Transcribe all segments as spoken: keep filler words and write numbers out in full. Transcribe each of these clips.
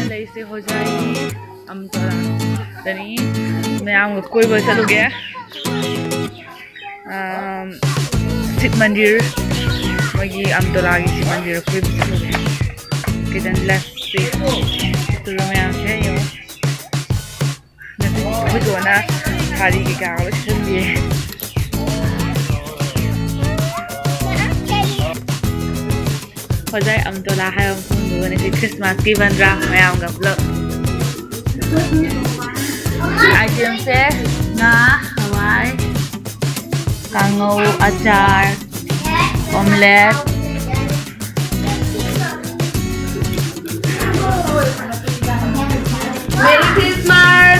ꯂꯩꯁꯦ ꯍꯣꯖꯥꯏꯒꯤ ꯑꯝꯇꯣꯂꯥꯗꯅꯤ꯫ ꯃꯌꯥꯝꯒ ꯀꯣꯏꯕ ꯆꯠꯂꯨꯒꯦ꯫ ꯑꯝ, ꯁꯤꯕ ꯃꯟꯗꯤꯔ, ꯃꯣꯏꯒꯤ ꯑꯝꯇꯣꯂꯥꯒꯤ ꯁꯤꯕ ꯃꯟꯗꯤꯔ ꯀꯣꯏꯕ ꯆꯠꯂꯨꯒꯦ꯫ ꯀꯤꯗꯟ ꯂꯦꯛꯁꯤ ꯇꯨꯔ ꯃꯌꯥꯝꯁꯦ ꯌꯦꯡꯉꯣ꯫ ꯉꯁꯤꯗꯤ ꯑꯩꯈꯣꯏ ꯇꯣꯟꯅ ꯁꯥꯔꯤ ꯀꯩꯀꯥ ꯂꯣꯏ ꯁꯤꯖꯤꯟꯕꯤꯌꯦ꯫ ꯍꯣꯖꯥꯏ ꯑꯝꯇꯣꯂꯥ ꯍꯥꯏꯕ ꯃꯐꯝꯗꯨꯒ ꯉꯁꯤ ꯈ꯭ꯔꯤꯁꯃꯥꯁꯀꯤ ꯕꯟꯗ꯭ꯔꯥ ꯃꯌꯥꯝꯒ ꯄꯨꯂꯞ꯫ ꯑꯥꯏꯇꯦꯝꯁꯦ ꯉꯥ, ꯍꯋꯥꯏ, ꯀꯥꯡꯉꯧ, ꯑꯆꯥꯔ, omelette. Merry Christmas!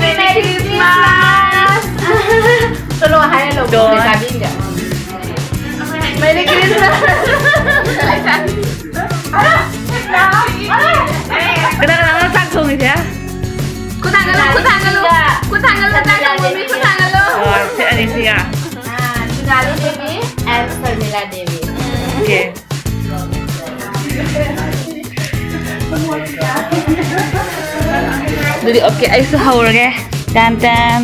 Merry Christmas! ꯆꯠꯂꯣ ꯍꯥꯏꯔ ꯂꯧꯕ ꯗꯣꯟ꯫ ꯂꯩꯁꯥꯕꯤꯁꯤꯡꯁꯦ꯫ Merry Christmas! ꯀꯅꯥ ꯀꯅꯥꯅꯣ ꯆꯥꯛ ꯊꯣꯡꯉꯤꯁꯦ? ꯈꯨꯠ ꯊꯥꯡꯒꯠꯂꯨ, ꯈꯨꯠ ꯊꯥꯡꯒꯠꯂꯨ, ꯈꯨꯠ ꯊꯥꯡꯒꯠꯂꯨ, ꯆꯥꯛ ꯊꯣꯡꯕ ꯃꯤ ꯈꯨꯠ ꯊꯥꯡꯒꯠꯂꯨ꯫ ꯑꯣ, ꯁꯤ ꯑꯅꯤꯁꯤꯒ꯫ ꯑꯥ, ꯖꯨꯒꯥꯂꯤ ꯗꯦꯕꯤ and ꯁꯔꯃꯤꯂꯥ ꯗꯦꯕꯤ꯫ Okay. ꯑꯗꯨꯗꯤ okay, ꯑꯩꯁꯨ ꯍꯧꯔꯒꯦ꯫ Ten ten.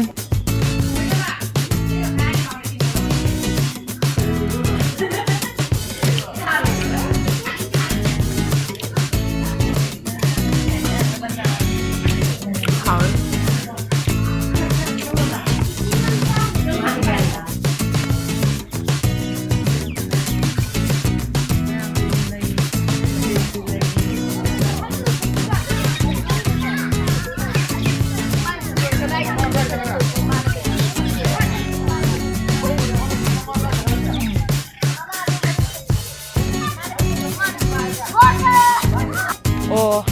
ꯑꯣ꯫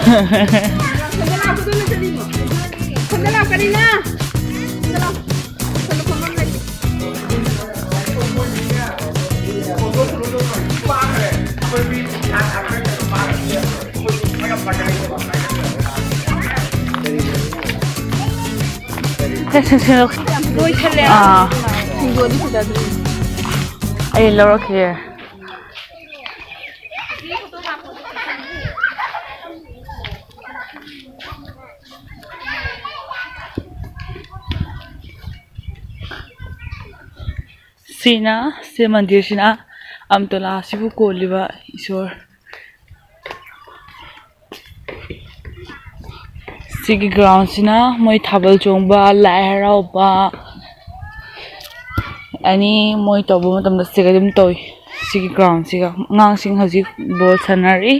ꯁꯣꯝꯗ ꯂꯥꯛꯑꯣ, ꯀꯗꯣꯝꯗ ꯆꯠꯂꯤꯅꯣ? ꯁꯣꯝꯗ ꯂꯥꯛꯑꯣ, ꯀꯔꯤꯅꯣ? ꯁꯣꯝꯗ ꯂꯥꯛꯑꯣ꯫ ꯁꯣꯝꯗ ꯐꯝꯐꯝ ꯂꯩ꯫ ꯂꯣꯏꯁꯜꯂꯦ꯫ ꯑꯥ꯫ ꯁꯤꯡꯗꯣꯛꯑꯗꯤ ꯐꯖꯗꯣꯏꯅꯤ꯫ ꯑꯩ ꯂꯧꯔꯛꯈꯤꯒꯦ꯫ ꯁꯤꯅ, ꯁꯤ ꯃꯟꯗꯤꯔꯁꯤꯅ ꯑꯝꯇꯣꯂꯥ ꯑꯁꯤꯕꯨ ꯀꯣꯜꯂꯤꯕ ꯏꯁꯣꯔ꯫ ꯁꯤꯒꯤ ground ꯁꯤꯅ ꯃꯣꯏ ꯊꯥꯕꯜ ꯆꯣꯡꯕ, ꯂꯥꯏ ꯍꯔꯥꯎꯕ, ꯑꯦꯅꯤ ꯃꯣꯏ ꯇꯧꯕ ꯃꯇꯝꯗ ꯁꯤꯒ ꯑꯗꯨꯝ ꯇꯧꯏ꯫ ꯁꯤꯒꯤ ground ꯁꯤꯒ ꯑꯉꯥꯡꯁꯤꯡ ꯍꯧꯖꯤꯛ ꯕꯣꯜ ꯁꯥꯟꯅꯔꯤ꯫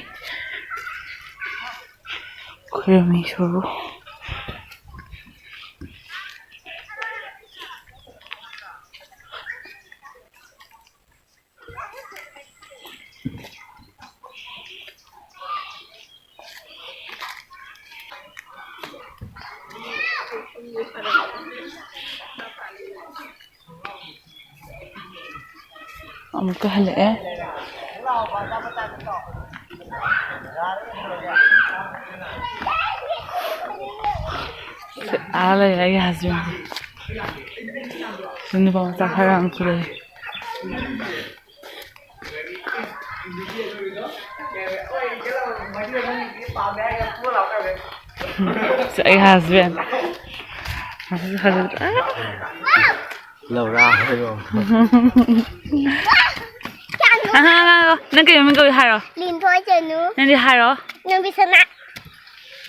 ꯈꯨꯔꯨꯝꯃꯤ ꯏꯁꯣꯔꯕꯨ꯫ ꯑꯃꯨꯛꯀ ꯍꯜꯂꯛꯑꯦ꯫ ꯑꯥ ꯂꯩꯔꯦ ꯑꯩꯒꯤ husband꯫ ꯁꯤ ꯅꯨꯄꯥ ꯃꯆꯥ ꯈꯔ ꯑꯃꯁꯨ ꯂꯩ꯫ ꯁꯤ ꯑꯩ husband꯫ ꯂꯧꯔꯥ ꯍꯥꯏꯔꯣ꯫ ꯑꯉꯥꯡ, ꯑꯉꯥꯡ, ꯅꯪ ꯀꯩ ꯃꯃꯤꯡ ꯀꯧꯏ ꯍꯥꯏꯔꯣ? ꯂꯤꯟꯊꯣꯏ ꯆꯅꯨ꯫ ꯅꯪꯗꯤ ꯍꯥꯏꯔꯣ꯫ ꯅꯨꯡꯕꯤꯁꯅꯥ꯫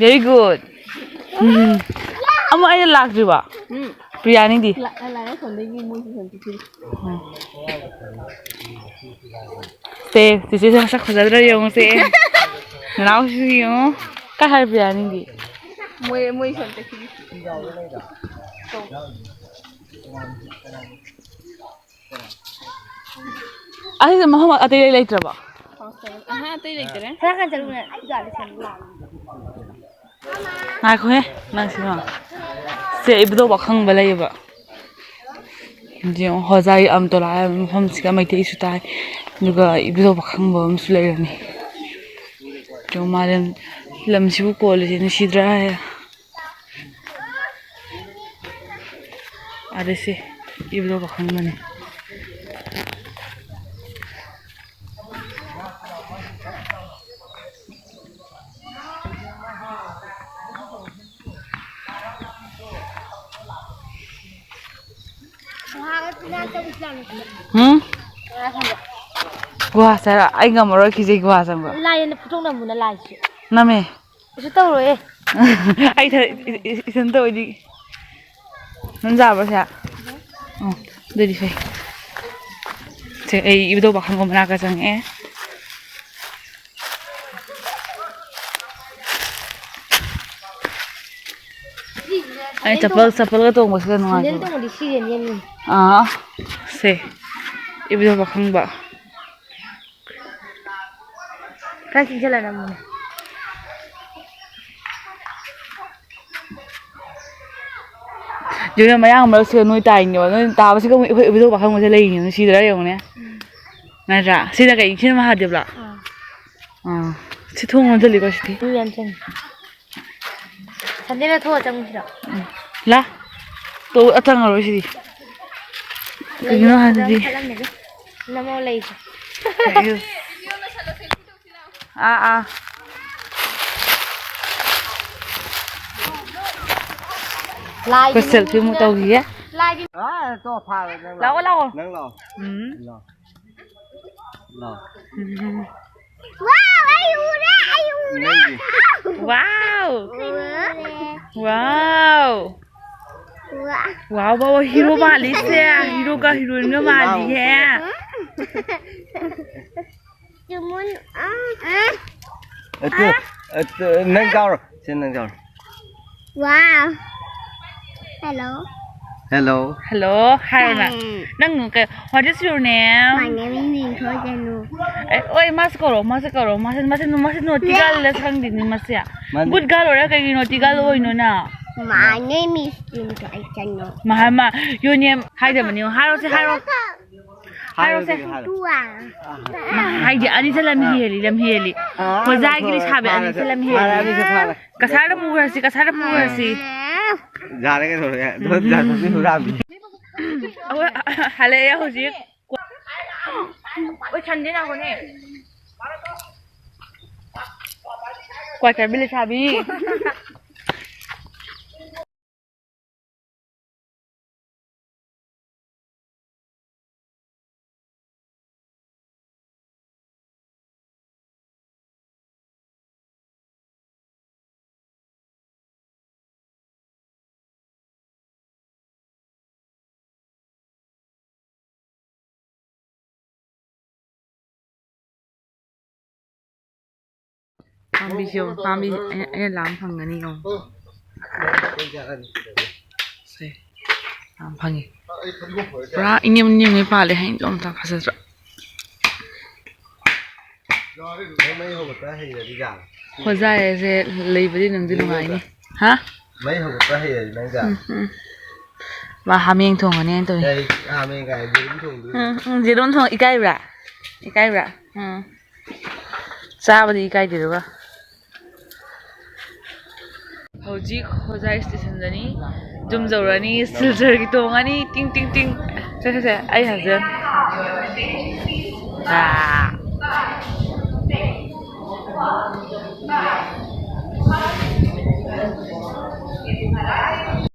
Very good. ꯎꯝ꯫ ꯑꯃ ꯑꯩꯅ ꯂꯥꯛꯇ꯭ꯔꯤꯕ? ꯎꯝ꯫ ꯄ꯭ꯔꯤꯌꯥꯅꯤꯗꯤ? ꯂꯥꯛ-, ꯂꯥꯛꯑꯦ, ꯑꯁꯣꯝꯗꯒꯤ ꯃꯣꯏꯁꯨ ꯁꯣꯝ ꯆꯠꯈꯤꯅꯤ꯫ ꯎꯝ꯫ ꯁꯦ, ꯆꯤꯆꯦꯁꯦ ꯃꯁꯛ ꯐꯖꯗ꯭ꯔꯥ ꯌꯦꯡꯉꯨꯁꯦ꯫ ꯅꯅꯥꯎꯁꯤꯁꯨ ꯌꯦꯡꯉꯨ꯫ ꯀꯥꯏ ꯍꯥꯏ ꯄ꯭ꯔꯤꯌꯥꯅꯤꯗꯤ? ꯃꯣꯏ, ꯃꯣꯏ ꯁꯣꯝ ꯆꯠꯈꯤꯅꯤ꯫ ꯑꯁꯤꯁꯦ ꯃꯐꯝ ꯑꯇꯩ ꯂꯩꯇ꯭ꯔꯕꯣ? ꯑꯍꯥ, ꯑꯇꯩ ꯂꯩꯇꯔꯦ꯫ ꯈꯔ ꯀꯟ ꯆꯠꯂꯨꯅꯦ꯫ ꯉꯥꯏꯈꯣꯍꯦ, ꯅꯪꯁꯤꯃ꯫ ꯁꯦ, ꯏꯕꯨꯙꯧ ꯄꯥꯈꯪꯕ ꯂꯩꯌꯦꯕ꯫ ꯌꯦꯡꯉꯣ, ꯍꯣꯖꯥꯏ ꯑꯝꯇꯣꯂꯥ ꯍꯥꯏꯕ ꯃꯐꯝꯁꯤꯒ ꯃꯩꯇꯩꯁꯨ ꯇꯥꯏ꯫ ꯑꯗꯨꯒ ꯏꯕꯨꯙꯧ ꯄꯥꯈꯪꯕ ꯑꯃꯁꯨ ꯂꯩꯔꯝꯃꯤ꯫ ꯌꯦꯡꯉꯣ, ꯃꯥꯂꯦꯝ, ꯂꯝꯁꯤꯕꯨ ꯀꯣꯜꯂꯤꯁꯦ ꯅꯨꯡꯁꯤꯗ꯭ꯔꯥ? ꯑꯗ ꯁꯤ ꯏꯕꯨꯙꯧ ꯄꯥꯈꯪꯕꯅꯤ꯫ ꯎꯝ? ꯒꯨꯍꯥ ꯆꯪꯉ-, ꯑꯩ ꯉꯝꯃꯔꯣꯏ, ꯀꯤꯖꯩ ꯒꯨꯍꯥ ꯆꯪꯕ꯫ ꯂꯥꯏ ꯑꯣꯏꯅ ꯐꯨꯗꯣꯛꯅꯕꯅ ꯂꯥꯏꯁꯦ꯫ ꯅꯝꯃꯦ꯫ ꯀꯩꯁꯨ ꯇꯧꯔꯣꯏꯌꯦ꯫ ꯑꯩ ꯏꯊꯟ-, ꯏ-, ꯏ-, ꯏꯊꯟꯇ ꯑꯣꯏꯗꯤ꯫ ꯅꯪ ꯌꯥꯕ꯭ꯔꯣ ꯁꯦ? ꯎꯝ, ꯑꯗꯨꯗꯤ ꯐꯩ꯫ ꯁꯦ, ꯑꯩ ꯏꯕꯨꯙꯧ ꯄꯥꯈꯪꯕ ꯃꯅꯥꯛꯇ ꯆꯪꯉꯛꯑꯦ꯫ ꯑꯩ ꯆꯄꯜ, ꯆꯄꯜꯒ ꯇꯣꯡꯕꯁꯤꯗ ꯅꯨꯡꯉꯥꯏꯇꯕ꯫ ꯁꯦꯟꯗꯜ ꯇꯣꯡꯉꯗꯤ ꯁꯤꯔꯅꯤ ꯑꯅꯤ꯫ ꯑꯥ, ꯁꯦ, ꯏꯕꯨꯙꯧ ꯄꯥꯈꯪꯕ꯫ ꯈꯔ ꯆꯪꯁꯤꯜꯂ ꯅꯝꯃꯨꯅꯦ꯫ ꯌꯨꯝꯗ ꯃꯌꯥꯡ ꯃꯔꯛꯁꯤꯗ ꯅꯣꯏ ꯇꯥꯏꯅꯦꯕ꯫ ꯅꯣꯏ ꯇꯥꯕꯁꯤꯒ ꯑꯃꯨꯛ ꯑꯩꯈꯣꯏ ꯏꯕꯨꯙꯧ ꯄꯥꯈꯪꯕꯁꯦ ꯂꯩꯔꯤꯅꯦ꯫ ꯅꯨꯡꯁꯤꯗ꯭ꯔꯥ ꯌꯦꯡꯉꯨꯅꯦ꯫ ꯎꯝ꯫ ꯅꯠꯇ꯭ꯔꯥ? ꯁꯤꯅ ꯀꯩ? ꯁꯤꯅ ꯃꯍꯥꯗꯦꯕꯂꯣ? ꯑꯥ꯫ ꯑꯥ꯫ ꯁꯤ ꯊꯣꯡ ꯂꯣꯟꯁꯤꯜꯂꯤꯀꯣ ꯁꯤꯗꯤ꯫ ꯃꯤ ꯌꯥꯝ ꯆꯪꯉꯤ꯫ ꯁꯟꯗꯦꯗ ꯊꯣꯛꯑ ꯆꯪꯉꯨꯁꯤꯔꯣ? ꯎꯝ꯫ ꯂꯥ꯫ ꯇꯣ, ꯑꯆꯪꯉꯔꯣꯏ ꯁꯤꯗꯤ꯫ ꯀꯩꯒꯤꯅꯣ ꯂꯩꯌꯦ, ꯍꯥꯏꯗꯤ ꯐꯖꯅ ꯊꯠꯂꯝꯃꯒꯦ꯫ ꯅꯃꯣ ꯂꯩꯁꯦ꯫ ꯑꯥ, ꯑꯥ꯫ ꯂꯥꯏꯒꯤ ꯑꯩꯈꯣꯏ selfie ꯑꯃꯨꯛ ꯃꯅꯨꯡꯗ ꯇꯧꯈꯤꯒꯦ꯫ ꯂꯥꯏꯒꯤ ꯑꯥ, ꯇꯣ, ꯐꯥꯔꯦ, ꯅꯪ ꯂꯥꯛꯑꯣ, ꯂꯥꯛꯑꯣ꯫ ꯂꯥꯛꯑꯣ꯫ ꯅꯪ ꯂꯥꯛꯑꯣ꯫ ꯎꯝ꯫ ꯂꯥꯛꯑꯣ꯫ ꯂꯥꯛꯑꯣ꯫ ꯎꯝ꯫ ꯋꯥꯎ, ꯑꯩ ꯎꯔꯦ, ꯑꯩ ꯎꯔꯦ꯫ ꯅꯪꯗꯤ? ꯋꯥꯎ꯫ ꯀꯩꯅꯣꯅꯦ꯫ ꯋꯥꯎ꯫ ꯋꯥ꯫ ꯋꯥꯎ, ꯋꯥꯎ, ꯋꯥꯎ, hero ꯃꯥꯜꯂꯤꯁꯦ꯫ Heroꯒ heroineꯒ ꯃꯥꯜꯂꯤꯍꯦ꯫ ꯎꯝ꯫ ꯆꯨꯃꯨꯟ, ꯑꯥ, ꯑꯥ꯫ ꯑꯗꯨ, ꯑꯗꯨ, ꯅꯪ ꯀꯥꯎꯔꯣ꯫ ꯁꯤ ꯅꯪ ꯀꯥꯎꯔꯣ꯫ ꯋꯥꯎ꯫ Hello꯫ Hello. Hello, ꯍꯥꯏꯔꯣꯅ꯫ ꯎꯝ꯫ ꯅꯪ ꯀꯩ, what is your name? My name is Ninthoi Janu. ꯑꯦ, ꯑꯣꯏ, ꯃꯥꯁꯦ ꯀꯧꯔꯣ, ꯃꯥꯁꯦ ꯀꯧꯔꯣ, ꯃꯥꯁꯦ, ꯃꯥꯁꯦ, ꯃꯥꯁꯦ ꯅꯣꯇꯤ ꯒꯥꯔꯜꯂ ꯈꯪꯗꯦꯅꯦ ꯃꯁꯦ꯫ ꯃꯥꯅꯦ꯫ Good girl ꯑꯣꯏꯔ ꯀꯩꯒꯤ ꯅꯣꯇꯤ ꯒꯥꯔꯜ ꯑꯣꯏꯅꯣꯅ? My name is Ninthoi Janu. ꯃꯥ, ꯃꯥ, your name ꯍꯥꯏꯗꯕꯅꯤ, ꯍꯥꯏꯔꯣꯁꯦ, ꯍꯥꯏꯔꯣ꯫ ꯍꯥꯏꯔꯣꯁꯦ꯫ ꯍꯥꯏꯔꯣꯁꯦ, ꯍꯥꯏꯔꯣ꯫ ꯃꯥ, ꯍꯥꯏꯗꯤ ꯑꯅꯤꯁꯦ ꯂꯝ ꯍꯦꯜꯂꯤ, ꯂꯝ ꯍꯦꯜꯂꯤ꯫ ꯑꯥ, ꯈꯣꯖꯥꯏꯒꯤ ꯂꯩꯁꯥꯕꯤ ꯐꯥꯔꯦ, ꯑꯅꯤꯁꯦ ꯂꯝ ꯐꯥꯔꯦ, ꯍꯦꯜꯂꯤ꯫ ꯑꯅꯤꯁꯦ ꯐꯥꯔꯦ꯫ ꯀꯁꯥꯔꯗ ꯄꯨꯈ꯭ꯔꯁꯤ, ꯀꯁꯥꯔꯗ ꯄꯨꯈ꯭ꯔꯁꯤ꯫ ꯌꯥꯔꯦ ꯀꯩꯗꯧꯔꯒꯦ? ꯑꯗꯨꯝ ꯌꯥꯟꯊꯠꯄꯤ ꯍꯨꯔꯥꯟꯕꯤ꯫ ꯑꯩꯈꯣꯏ ꯍꯜꯂꯛꯑꯦ ꯍꯧꯖꯤꯛ꯫ ꯑꯣꯏ, ꯁꯟꯗꯦ ꯂꯥꯛꯄꯅꯦ꯫ ꯀ꯭ꯋꯥꯇꯔ ꯕꯤꯜ ꯁꯥꯕꯤ꯫ ꯄꯥꯝꯕꯤꯁꯦ ꯌꯦꯡꯉꯣ, ꯄꯥꯝꯕꯤ ꯑꯩꯅ, ꯑꯩꯅ ꯂꯥꯝ ꯐꯪꯒꯅꯤ ꯌꯦꯡꯉꯣ꯫ ꯁꯦ, ꯂꯥꯝ ꯐꯪꯉꯤ꯫ ꯄꯨꯔꯥ ꯏꯅꯦꯝ ꯅꯦꯝꯉꯩ ꯄꯥꯜꯂꯦ, ꯍꯌꯦꯡꯗꯣ ꯑꯝꯇ ꯐꯖꯗ꯭ꯔꯥ? ꯅꯪ ꯃꯩ ꯍꯧꯒꯠꯄ ꯍꯩꯔꯗꯤ ꯌꯥꯔꯦ꯫ ꯈꯣꯖꯥꯏꯁꯦ ꯂꯩꯕꯗꯤ ꯅꯨꯡꯗꯤ ꯅꯨꯡꯉꯥꯏꯅꯤ꯫ ꯍꯥ? ꯃꯩ ꯍꯧꯒꯠꯄ ꯍꯩꯔꯗꯤ ꯅꯪ ꯌꯥꯔꯦ꯫ ꯎꯝ, ꯎꯝ꯫ ꯃꯥ ꯍꯥꯃꯦꯡ ꯊꯣꯡꯒꯅꯤ ꯍꯥꯏꯅ ꯇꯧꯔꯤ꯫ ꯀꯩ ꯍꯥꯃꯦꯡ ꯀꯥꯏ ꯌꯦꯔꯨꯝ ꯊꯣꯡꯗꯣꯏꯅꯤ꯫ ꯎꯝ, ꯎꯝ, ꯌꯦꯔꯨꯝ ꯊꯣꯡ-, ꯏꯀꯥꯏꯕ꯭ꯔꯥ? ꯏꯀꯥꯏꯕ꯭ꯔꯥ? ꯎꯝ꯫ ꯆꯥꯕꯗꯤ ꯏꯀꯥꯏꯗꯦꯗꯨꯒ꯫ ꯍꯧꯖꯤꯛ ꯍꯣꯖꯥꯏ ꯁ꯭ꯇꯦꯁꯟꯗꯅꯤ꯫ ꯌꯨꯝ ꯌꯧꯔꯅꯤ, ꯁꯤꯜꯆꯔꯒꯤ ꯇꯣꯡꯉꯅꯤ꯫ ꯇꯤꯡ, ꯇꯤꯡ, ꯇꯤꯡ꯫ ꯁꯦ, ꯁꯦ, ꯁꯦ, ꯑꯩ ꯍꯥꯏꯖꯔ-, ꯑꯥ꯫